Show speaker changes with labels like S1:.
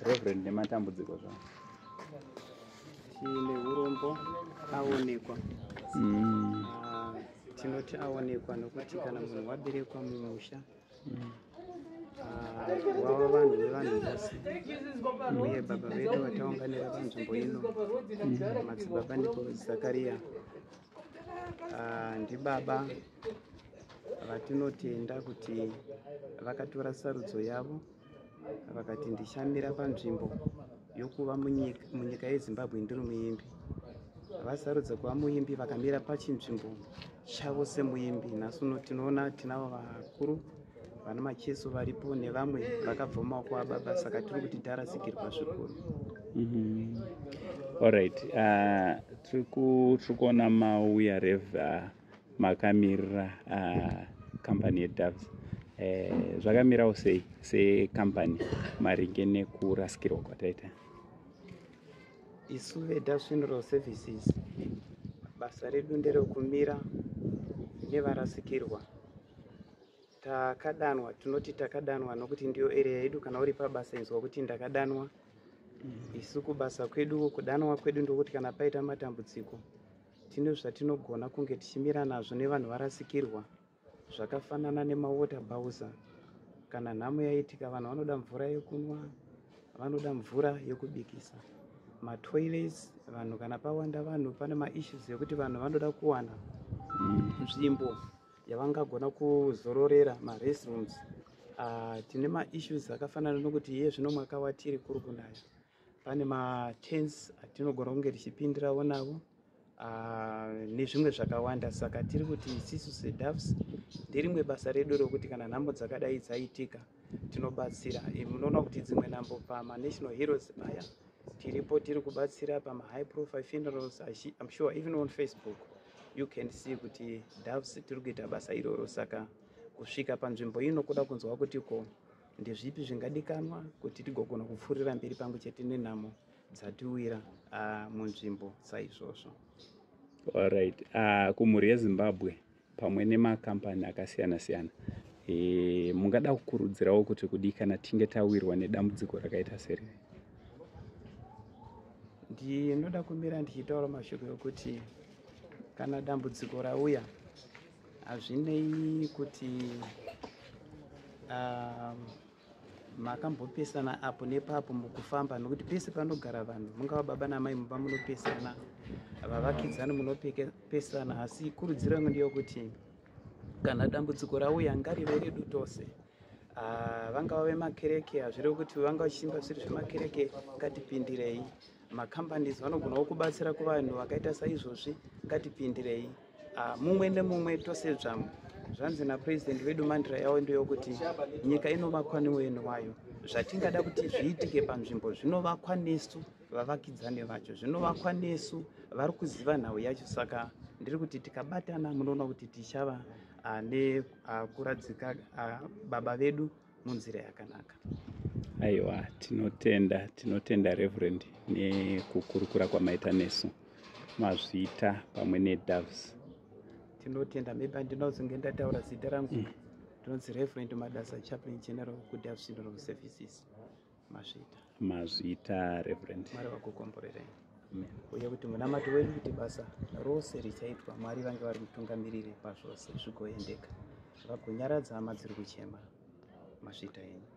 S1: Reverend, nematambudziko zvavo.
S2: Tine urombo, aonekwa. Ah, tinoti aonekwa nokuti kana munhu waberekwa mumusha, ah, wava vanhu vevanhu vose. Uye baba vedu vataunganira panzvimbo ino, Madzibaba Nicholas Zakaria, ah, ndibaba vatinotenda kuti vakatora sarudzo yavo, vakati ndichamira panzvimbo yokuva munyika yeZimbabwe ndiri muimbi. Vasarudza kuva muimbi, vakamira pachinzvimbo chavo semuimbi. Nhasi uno tinoona tinavo vakuru vana Macheso varipo nevamwe vakabva mumaoko ababa, saka tiri kuti tarasikirwa zvikuru.
S1: Alright, tiri kuona mauya, Rev, makamirira kambani yeDoves. Zvakamirawo sei sekambani maringe nekurasikirwa kwataita?
S2: Isu veDoves Funeral Services, basa redu nderekumira nevarasikirwa. Takadanwa, tinoti takadanwa nokuti ndiyo area yedu. Kana uri pabasa, inzwa kuti ndakadanwa. Isu kubasa kwedu, kudanwa kwedu ndokuti kana paita matambudziko, tine zvatinogona kunge tichimira nazvo nevanhu varasikirwa, zvakafanana nemawater bowser. Kana nhamo yaitika, vanhu vanoda mvura yekunwa, vanoda mvura yekubikisa, matoilets. Vanhu kana pawanda vanhu, pane maissues ekuti vanhu vanoda kuwana nzvimbo yavangagona kuzororera, marestrooms. Tine maissues akafanana nokuti iye zvino mwaka watiri kuri kunaya, pane matents atinogona kunge tichipindirawo navo, nezvimwe zvakawanda. Saka tiri kuti isisu seDoves, nderimwe basa redu rokuti kana nhamo dzakadai dzaitika, tinobatsira. Munoona kuti dzimwe nhambo pamanational heroes aya tiripo, tiri kubatsira pamahigh profile funerals. I'm sure even on Facebook you can see kuti Doves tiri kuita basa iroro. Saka kusvika panzvimbo ino, kuda kunzwa kuti ko ndezvipi zvingadikanwa kuti tigogona kupfuurira mberi pamwe chete nenhamo dzatiwira munzvimbo saizvozvo.
S1: Alright, kumhuri yeZimbabwe pamwe nemakambani akasiyana siyana, mungada kukurudzirawo kuti kudii kana tinge tawirwa nedambudziko rakaita seriri?
S2: Ndinoda kumira ndichitaura mashoko ekuti kana dambudziko rauya, hazvinei kuti makambopesana apo nepapo mukufamba, nokuti pese panogara vanhu, mungava baba namai mumba munopesana, vavakidzani munopesana, asi kurudziro yangu ndeyokuti kana dambudziko rauya, ngarive redu tose. Vangava vemakereke, hazvirevi kuti vanga vachiimba zviri zvemakereke, ngatipindirei. Macompanies vanogonawo kubatsira kuvanhu vakaita saizvozvi, ngatipindirei. Mumwe nemumwe, tose zvamo. Zvanzi napurezidendi vedu, mantra yavo ndeyokuti nyika inovakwa newene wayo. Zvatingada kuti zviitike panzvimbo zvinovakwa nesu vavakidzani vacho, zvinovakwa nesu vari kuziva nhau yacho. Saka ndiri kuti tikabatana, munoona kuti tichava nekuradzika baba vedu munzira yakanaka.
S1: Aiwa, tinotenda, tinotenda Reverend nekukurukura kwamaita nesu. Mazvita pamwe neDoves.
S2: Tinotenda. Maybe handinozonge ndataura zita rangu. Ndinonzi Reverend Madasa, chaplain general kuDoves Funeral Services. Mazvita.
S1: Mazvita, Reverend.
S2: Mwari vakukomborerei, uye kuti munamato wedu kuti basa rose richaitwa, Mwari vange vari mutungamiriri pazvose, zvigoendeka, vagonyaradza hama dziri kuchema. Mazvita enyu.